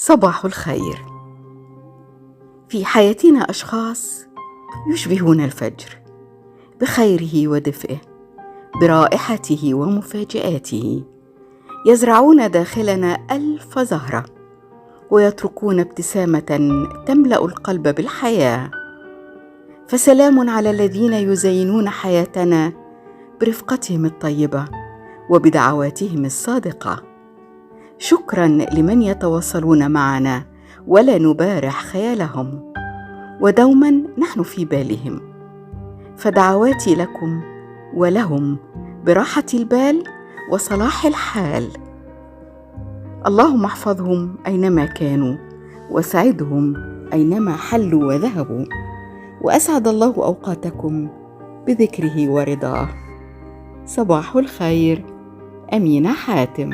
صباح الخير. في حياتنا أشخاص يشبهون الفجر بخيره ودفئه، برائحته ومفاجآته، يزرعون داخلنا ألف زهرة ويتركون ابتسامة تملأ القلب بالحياة. فسلام على الذين يزينون حياتنا برفقتهم الطيبة وبدعواتهم الصادقة. شكرا لمن يتواصلون معنا ولا نبارح خيالهم، ودوما نحن في بالهم. فدعواتي لكم ولهم براحة البال وصلاح الحال. اللهم احفظهم أينما كانوا، وسعدهم أينما حلوا وذهبوا، وأسعد الله أوقاتكم بذكره ورضاه. صباح الخير. أمينة حاتم.